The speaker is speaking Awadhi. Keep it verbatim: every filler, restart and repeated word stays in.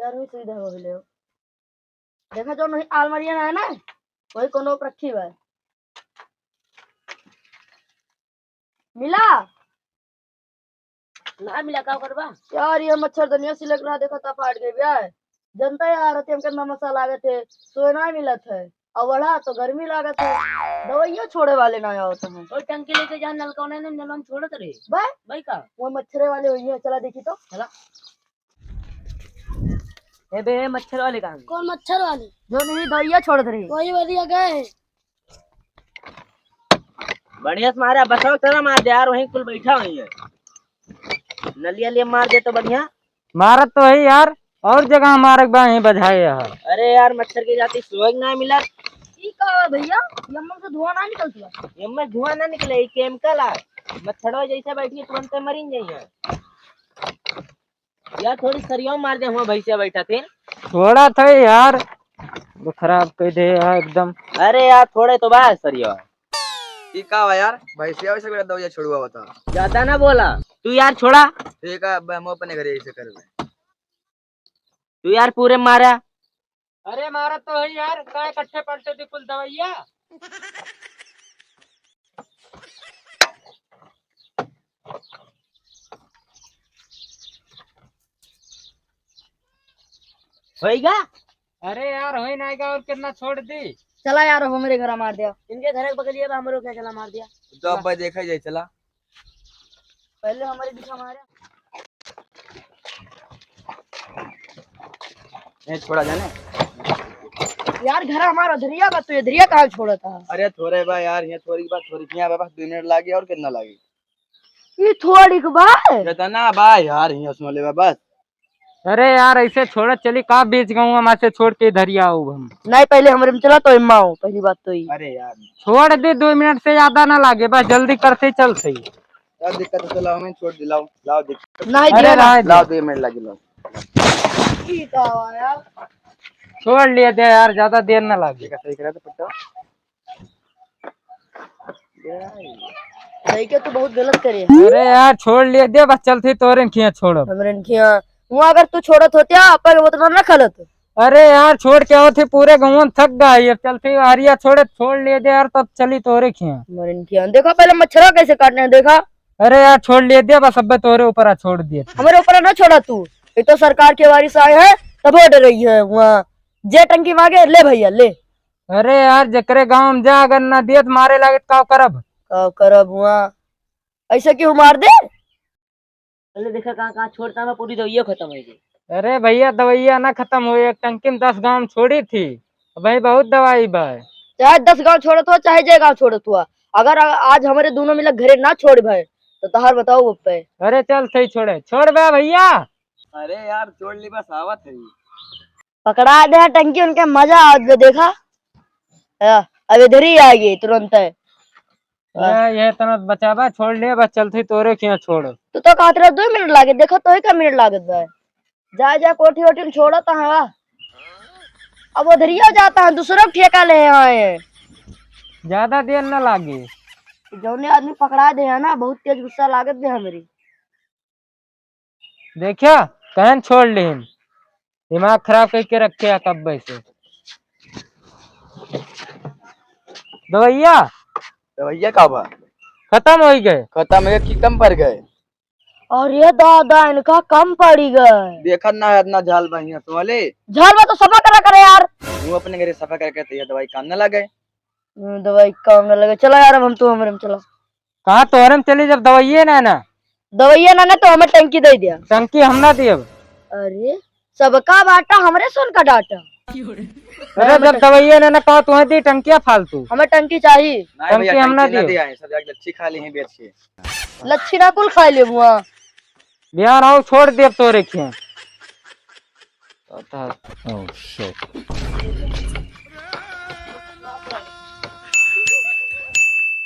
यार, वही सुविधा हो ले। देखा, जो नहीं आलमारिया ना है ना, वही कोनो पर रखी हुआ है। मिला? ना मिला, का करबा? यार, ये मच्छरदनिया सिलक रहा, देखा ता फाट गई बे। जनता यार, हती हमके नमसा लागत है, सोए ना मिलत है। और वड़ा तो गर्मी लागत है, दवाइयाँ छोड़े वाले ना आवत हैं। ओ टंकी लेके जा, नलकौना ने नलवा में छोड़त रहे। बे? भाई का? वो मच्छरे वाले हुई है, चला देखी तो। चला। ए बे, मच्छर वाले कहाँ गए? कौन मच्छर वाले? जो नहीं दवाइयाँ छोड़त रहे। वही वाली आ गए। बढ़िया से मारा, बसाओ, चला मार दे यार, वहीं कुल बैठा हुई है। नलिया लिए मार दे तो बढ़िया। मारत तो है यार, और जगह मारक बा, यहीं बजाए है। अरे यार, मच्छर के जाती सोए ना मिला। ई का है भैया? यम्मा से धुआं ना निकलती है? यम्मा धुआं ना निकले, ई केमिकल है। मच्छरवा जैसे बैठी तुरंत मरिन जाइए। यार, थोड़ी सरिया मार दे, हुआ भैंसिया बैठा थे। थोड़ा था यार, वो खराब कर दे यार एकदम। अरे यार, थोड़े तो बा सरिया। ई का बा यार, भैंसिया वैसे मेरा दवाइया छुड़वा होता। ज्यादा ना बोला तू यार, छोड़ा। ठीक है, अब हम अपने घरे ऐसे करबे। तू यार पूरे मारा। अरे मारा तो है यार, काय इकट्ठे पलटे दी कुल दवाइया। होइगा? अरे यार, होई नाइगा, और कितना छोड़ दी? चला यार, अब हमरे घर मार दिया। इनके घर के बगलिया में हमरो क्या चला मार दिया। तो अब भाई देखा जाए, चला। पहले हमारे दिखा मारे। ये छोड़ा जाने। यार, घर हमारा धरिया बा, तू ये धरिया कहाँ छोड़ा था? अरे थोड़े बा यार, ये थोड़ी बा, थोड़ी यहाँ बा, बस दो मिनट लागे और कितना लागे? ये थोड़ी के बा? इतना बा यार, ये सुन ले बा, बस। अरे यार, ऐसे छोड़ा चली का बीच गाँव में से छोड़ के इधर ही आओ हम। नहीं, पहले हमरे में चला तो इम्मा हो, पहली बात तो ही। अरे यार। छोड़ दे, दो मिनट से ज्यादा ना लागे, बस जल्दी करते चल सही। क्या दिक्कत है, चलाओ, मैं छोड़ दिलाओ, लाओ दिक्कत। नहीं अरे दिया ना। राय दे। लाओ, दो मिनट लगे, लाओ। ठीक है यार। छोड़ लिए दे यार, ज्यादा देर ना लागे। ठीक है, सही करे तो पट्टा। लइके तू बहुत गलत करे। अरे यार, छोड़ लिए दे, बस चलती तोरे खिया छोड़ब। हमरे खिया। हुआ अगर तू छोड़त होतिया, अपन उतना ना खलत। अरे यार, छोड़ के आवत ही, पूरे गाँव में थक गई, अब चलती हरिया छोड़े, छोड़ लिए दे यार, तब चली तोरे खिया। हमरे खिया। देखा पहले मच्छरा कैसे काटने हैं, देखा। अरे यार, छोड़ लिए दे, बस अब तोरे ऊपर आ, छोड़ दिए। हमारे ऊपर ना छोड़ा तू, ये तो सरकार के वारिस आए हैं, तब हो डर रही है वहाँ। जे टंकी मांगे, ले भैया, ले। अरे यार, जेकरे गाँव में जा, अगर ना दिए त मारे लागे त का करब? का करब हुआ? ऐसे क्यों मार दे? पहले देखा कहाँ, कहाँ छोड़ता मैं, पूरी दवाइया खत्म हो गई। अरे भैया, दवाइया ना खत्म हो, एक टंकी में दस गाँव में छोड़ी थी, अबही बहुत दवाई बा। चाहे दस गाँव छोड़त हुआ, चाहे जे गाँव छोड़त हुआ, अगर आ-, आज हमरे दोनों मिला घरे ना छोड़ भाई, तो तहार बताओ बप्पे। अरे चल सही छोड़े, छोड़ बे भैया। अरे यार, छोड़ ली, बस आवत है। पकड़ा दे टंकी, उनके मजा आवत बे, देखा। या, अब इधर ही आ गई तुरंत है। ये, ये इतना बचावा, छोड़ ले, बस चलती तोरे खिया छोड़। तू तो कहत रहे दो मिनट लागे, देखो तो ही का मिनट लागत बा। जा, जा, कोठी वोठी में छोड़ा तो हवा। अब उधरिया जाता है, दूसरा ठेका ले आए हैं। ज्यादा देर ना लागे। जौने आदमी पकड़ा दे है ना, बहुत तेज गुस्सा लागत बे हमरी। देखा, कहन छोड़ लेन, दिमाग खराब करके रखे है कब्बे से। दवाइया? दवाइया का बा? खत्म हो गए। खत्म है कि कम पड़ गए? अरे दादा, इनका कम पड़ी गए। देखत ना है इतना झाल बा हियां से वाले। झाल बा तो सफा करा करे यार। तू अपने घरे सफा करके तो ये दवाई काम न लगे। हम्म, दवाई काम न लगे। चला यार, अब हम तो हमरे में चला। कहाँ तोहरे में चली जब दवाइये ना ना? दवाइये ना ना तो हमें टंकी दे दिया। टंकी हम ना दियब। अरे, सबका बाटा हमरे सोन का डाटा। अरे, जब दवाइये ना ना कहा तुम्हें दी टंकिया फालतू। हमें टंकी चाहिए। नहीं भैया, टंकी हम ना टंकी ना दियब। दिया है, सब जाके लच्छी खा ली हैं बेच के। लच्छी ना कुल खाई लेबू, हाँ। बिहान आओ, छोड़ देब तोरे खिया। Oh, shit.